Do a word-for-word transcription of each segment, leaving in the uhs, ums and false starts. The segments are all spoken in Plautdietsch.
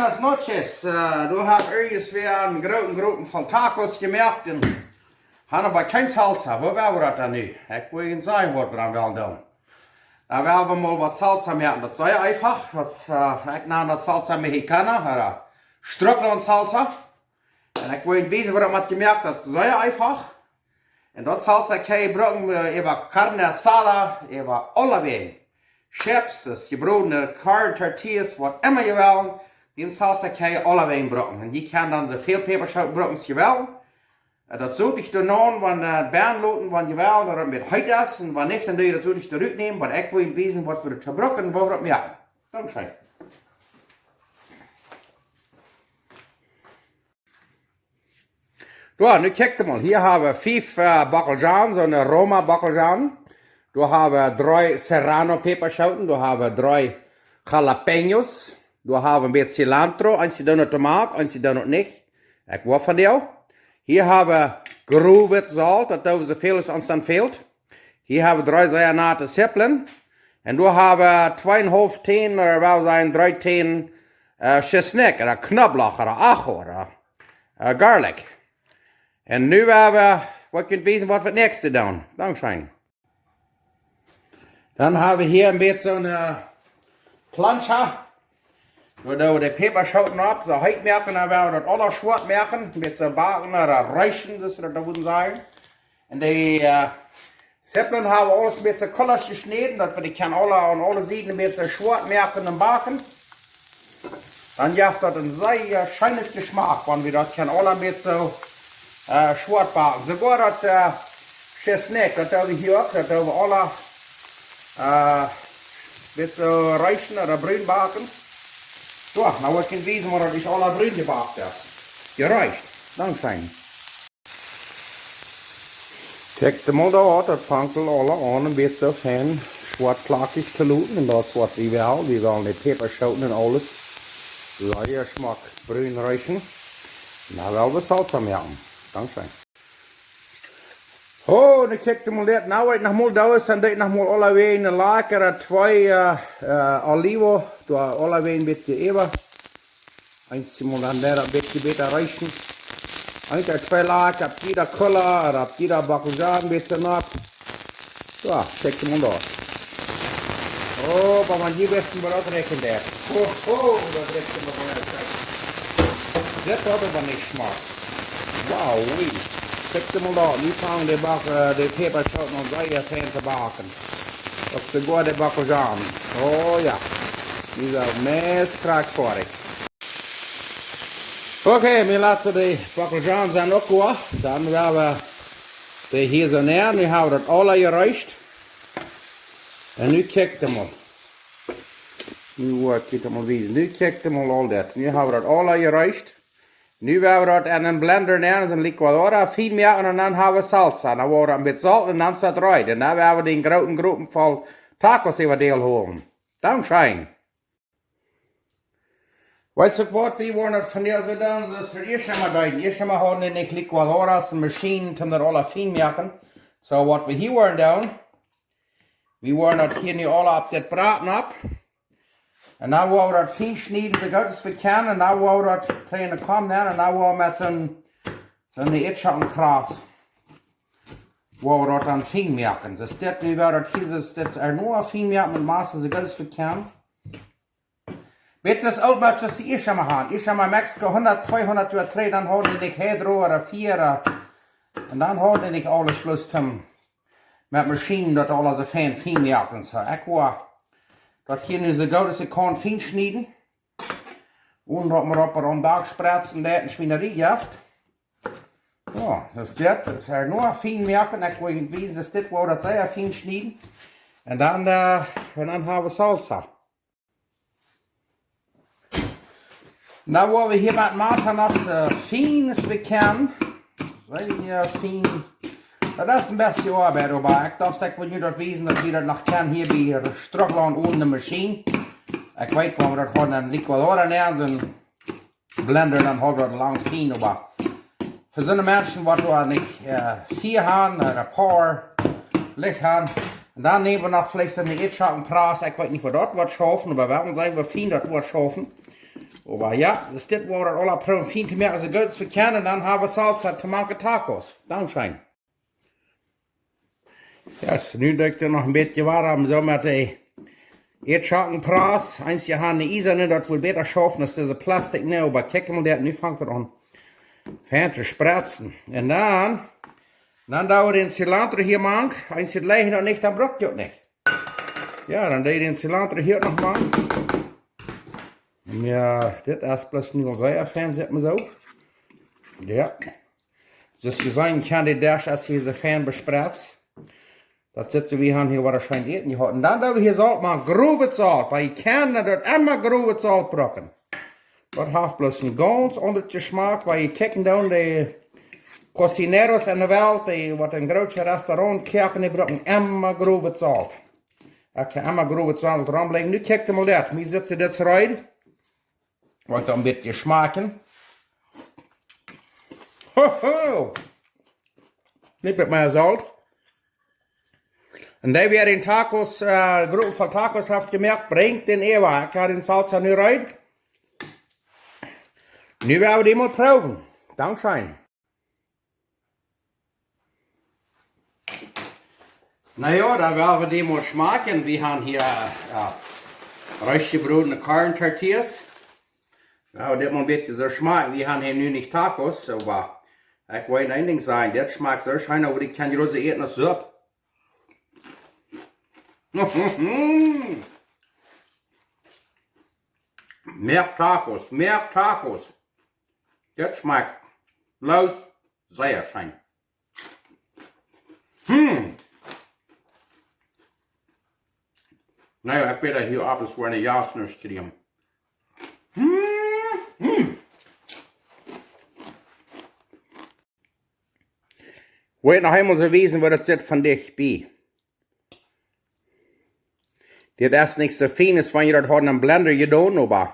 Buenas noches. Äh, du hast irjentwäa een grooten, grooten voll Tacos jemoakt un haben oba kjeene Salsa. Woo woa wie daut dan nu? Ekj well junt sajen, waut wie dan wellen doonen. Dan woa wie mol waut Salsa moaken. Daut es sea eefach. Daut, äh, ekj nam daut Salsa Mexicana, ooda Strucklaunt Salsa. Un ekj well junt wiesen, woo daut mott jemoakt. Daut es sea eefach. Un daut Salsa kjenn jie brucken, äh, äwa carne asada, äwa aulawäajen. Chips, es jebrodne corn tortillas, waut emma jie wellen, dee Salsa kjenn jie aulawäajen brucken. Un jie kjennen dan soo väl Päpaschooten brucken aus jie wellen. Äh, daut saul ekj dan aun, wan, äh, bränen loten, wan jie wellen, daut daut een bät heet es. Un wan nich, dan doo jie daut saul ekj rutnämen, oba ekj well junt wiesen, waut wie doatoo brucken un woo wie daut moaken. Dankscheen. Jo, nu kjikjt mol. Hia hab wie fief, äh, Bockelzwiebeln, soone Roma Bockelzwiebeln. Dan hab wie dree Serrano Päpaschooten, dan hab wie dree Jalapeños, dan hab wie een bät Cilantro, eenje doonen daut toom, eenje doonen daut nich. Ekj woa von die. Hia hab wie grow witt Solt, daut doonen wie soo väl aus ons dan fält. Hia hab wie dree sea nate Zippeln. Un dan hab wie tweeunhaulf Tänen, ooda wie sajen dree Tänen, äh, Tschesnik, ooda Knoblauch, ooda Ajo, ooda, äh, Garlic. Un nu woa wie, woa ekj junt wiesen, waut wie daut näakjste doonen. Dankscheen. Dan hab wie hia een bät soone Plancha. Doa doo wie de Päpaschooten opp, soo heet moaken, dan woa wie daut aules schwoat moaken, een bät soo backen ooda reeschen, daut see daut wudden sajen. Un de, äh, Zippeln hab wie aules een bät soo kullach jeschnäden, daut wie dee kjennen aule aun aule Sieden een bät soo schwoat moaken un backen. Dan jeft daut een sea, äh, scheenet Jeschmak, wan wie daut kjennen aule een bät soo, äh, schwoat backen. Soogoa daut, äh, Tschesnik, daut doo wie hia uk, daut doo wie aule, äh, bät soo reeschen ooda brun backen. Soo, nu woa ekj junt wiesen, woo daut es aule brun jebackt es. Jereecht. Dankscheen. Kjikjt mol doa, daut fangt aul aule aun een bät soo fein schwoat flakjich to loten. Un daut es waut wie wellen. Wie wellen de Päpaschooten un aules sea schmock brun reeschen. Nu woa wie Salsa moaken. Dankscheen. Oh, nu kjikjt mol dit. Nu woa ekj noch mol doa es, dan doo ekj noch mol aulawäajen een Lakj ooda twee, äh, äh, Olivo. Doa aulawäajen een bät äwa. Eent mol dan wada een bät bäta reeschen. Eent ooda twee Lakj opp jieda Kulla, ooda opp jieda Bockelzwiebel een bät nopp. Soo, kjikjt mol doa. Oh, oba wan jie wisten, woo daut rikjen deit. Oh, oh, daut rikjt emma von daut. Dit haud oba nich schmock. Wow, wie. Kjikjt mol doa. Nu fangen de Back-, äh, de Päpaschooten aun sea fein to backen. Daut es soogoa de Bockelzwiebel. Oh jo. Dee sent meist krakjt foadich. Okay, wie loten de Bockelzwiebel uk goa. Dan woa wie dee hia soo nämen. Nu hab wie daut aule jereecht. Un nu kjikjt mol. Nu woa ekj junt mol wiesen. Nu kjikjt mol aul dit. Nu hab wie daut aule jereecht. Nu woa wie daut en een Blender nämen, en een licuadora, fein moaken un dan hab wie Salsa. Dan woa wie een bät Solt un dan es daut reed. Un dan woa wie dän grooten Gropen voll Tacos äwa däl holen. Dankscheen. Weetst du waut, wie woaren daut vondoag soo doonen, soo aus wie ieescht emol deeden. Ieescht emol hauden wie nich licuadoras un Maschinen, om daut aules fein moaken. Soo, waut wie hia woaren doonen, wie woaren daut hia nu aules opp dit Brat nopp. Un dan woa wie daut fein schnieden, soo goot aus wie kjennen. Un dan woa wie daut kjrieen, dan kjemt daut. Un dan woa wie met soon, soon Eadschocken-Pras, woa wie daut dan fein moaken. Soo es dit, nu woa wie daut hia, soo es dit, ea nu fein moaken met Massa, soo goot aus wie kjennen. Dit es uk waut wie ieescht emol hauden. Ieescht emol en Mexiko, hundat, tweehundat Joa trigj, dan hauden dee nich Hydro ooda Fiera. Un dan hauden dee nich aules bloos toom met Maschinen daut aules soo fein, fein moaken. Soo, ekj woa daut hia nu soo goot aus ekj kaun fein schnieden. Un daut wie opp een Dach spreaden, daut et ne Schwienarie jeft. Jo, soo es dit, daut es ea nu fein moaken. Ekj woa junt wiesen, soo es dit, woa wie daut sea fein schnieden. Un dan, äh, un dan hab wie Salsa. Nu woa wie hia met Massa noch soo fein aus wie kjennen. Sea fein. Daut es een bät Oabeit, oba ekj docht, ekj well junt daut wiesen, daut jie daut noch kjennen hia bie Strucklaunt onen de Maschien. Ekj weet, wan wie daut hauden en licuadora nämen, soon Blender, dan haud daut lang fein, oba fa soone Menschen waut doa nich, äh, Fia haben, äh, een poa Licht haben. Un dan näm wie noch veleicht soon Eadschocken-Pras. Ekj weet nich, woo daut woat schaufen, oba wie woaren seenen, woo fein daut woat schaufen. Oba jo, daut es dit, wua wie daut aula proowen fien to moaken, soo goot aus wie kjennen. Dan hab wie Salsa to moaken Tacos. Dankscheen. Yes, nu doo ekj noch een bät woarm, soo met de Ieedschocken Press. Eenje han ne iesane, daut woat bäta schaufen aus dise Plastik, nä, oba kjikj mol, daut nu fangt et aun fein to spretzen. Un dan, dan doo wie dän Cilantro hia mank. Eenje deit daut nich, dan bruck ekj daut nich. Jo, dan doo ekj dän Cilantro hia noch mank. Jo, dit es bloos nu aul sea fein, sitt mau soo. Jo. Soo aus jie seenen kjennen, de Desch es hia soo fein bespretzt. Daut sitt soo, wie han hia woarschienlich Äten jehaut. Un dan doo wie hia Solt mank, growet Solt, wiels jie kjennen daut emma growet Solt brucken. Daut haft bloos een gaunz aundren Jeschmack, wiels jie kjikjen dan, de cocineros en de Welt, dee waut een groot Restaurant kjäakjen, dee brucken emma growet Solt. Ekj hab emma growet Solt romläajen. Nu kjikj mol daut. Mie sitt see dit reed. Woa ekj dan een bät schmakjen. Ho, ho. Nich met mea Solt. Un dee wia dän Tacos, äh, Gruppen von Tacos haft jemoakt, brinjt dän äwa. Ekj hab dän Salsa nu reed. Nu woa wie dee mol proowen. Dankscheen. Na jo, dan woa wie dee mol schmakjen. Wie han hia, jo, reeschjebrodne Korn-Tortillas. Jo, dit mol een bät soo schmakjen. Wie han hia nu nich Tacos, oba ekj well een Dinkj sajen. Dit schmakjt soo scheen, oba dee kaun jie soo äten aus Supp. Moakt Tacos, moakt Tacos. Dit schmakjt bloos sea scheen. Hm. Na jo, ekj weet daut hia opp es, wua ne Jas nich kjrieen. Hm. Hm. Well ekj noch eemol soo wiesen, woo daut sitt von dicht bie. Dit es nich soo fien aus wan jie daut hauden em Blender jedonen, oba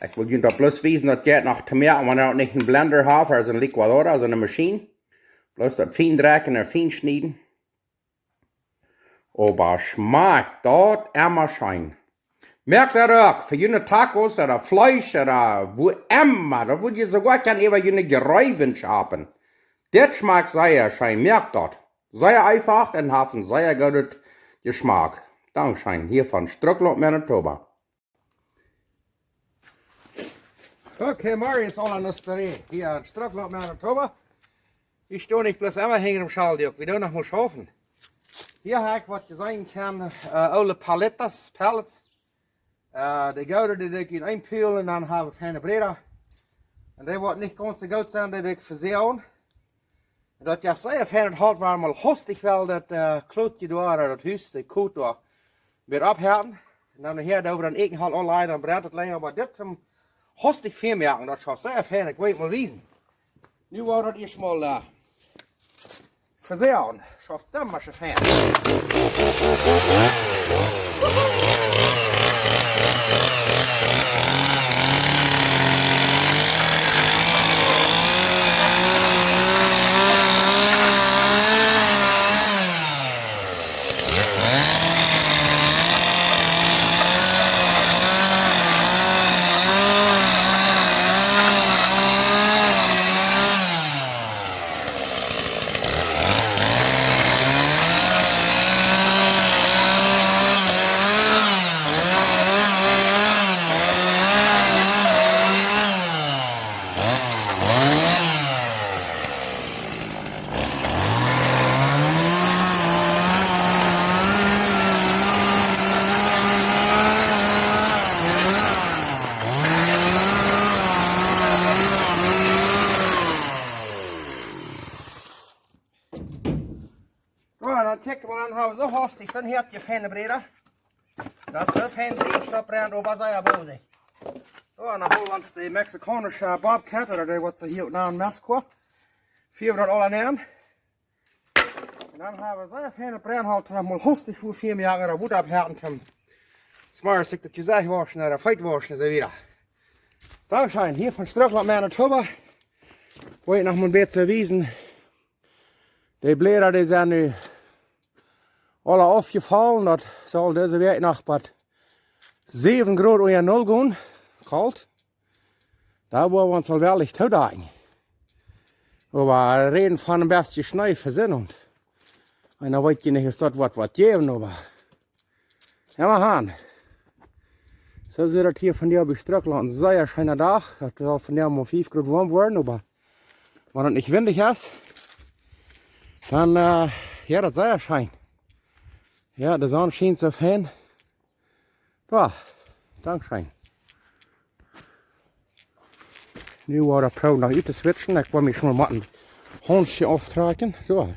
ekj well junt daut bloos wiesen, daut jeit noch to moaken, wan jie daut nich em Blender haben, aulsoo ne Licuadora, aulsoo ne Maschien. Bloos daut fien drekjen un fien schnieden. Oba schmakjt daut emma scheen. Moakt daut uk fa june Tacos ooda Fleesch ooda woo emma. Daut woat jie soogoa kjennen äwa june Jreewen schapen. Dit schmakjt sea scheen, moakt daut. Sea eefach un haft een sea gooden Jeschmack. Dankscheen, hia von Strucklaunt, Manitoba. Okay, Mario es aul aun de Osterie. Hia, Strucklaunt, Manitoba. Ekj sto nich bloos emma hinjrem Schaldiok. Wie doonen noch mol schaufen. Hia hab ekj waut jeseenen von, äh, oole Paletas, Pallets. Äh, de goode, dee doo ekj en een Peel un dan hab ekj feine Bräda. Un dee woaren nich gaunz soo goot sennen, dee doo ekj vesäajen. Daut jeft sea fein, daut Holt, wua mol hastich well daut, äh, Klootje doa, daut Hus, de Kot doa, wada opphoolen. Un dan hia, doa wua daut Äten aul leit, dan brennt et lenja, oba dit, ähm, hastich fein moaken, daut schauft sea fein, ekj well mol wiesen. Nu woa wie daut ieescht mol, äh, vesäajen. Schauft dan mau soo fein. Soo, dan check wie, dan hab wie soo hastich, dan hab wie feine Bräda. Daut soo fein rieekjt, daut brennt oba sea bosich. Soo, dan hol wie ons de mexikaunsche Bobcat, ooda dee waut see hia uk nanen Mezco. Fia wie daut aula aun. Un dan hab wie sea fein Brennholt, dan mol hastich fa fia Joa, ooda waut opp haben, toom zemorjes sikj daut Jesecht wauschen, ooda Feet wauschen, un soo wieda. Dankscheen, hia von Strucklaunt, Manitoba. Well ekj noch mol een bät wiesen. De Bläda, dee sent nu aula aufjefollen. Daut saul dise Wäakj noch bat säwen Grod unja null gonen. Kolt. Doa woa wie ons aul wellich toodecken. Oba räden von een bät Schnee fa Sinnowent. Un dan weet jie nich, es daut waut, waut jäwen, oba jo, wie gonen. Soo sitt daut hia vondoag bie Strucklaunt. Sea scheena Dach. Daut saul vondoag mau fief Grod woam woaren, oba wan daut nich windich es, dan, äh, jo, daut es sea scheen. Jo, de Sonn schient soo fein. Jo, dankscheen. Nu woa ekj proowen noch ut to switchen. Ekj woa mie mau een Hauntje auftrakjen. Soo.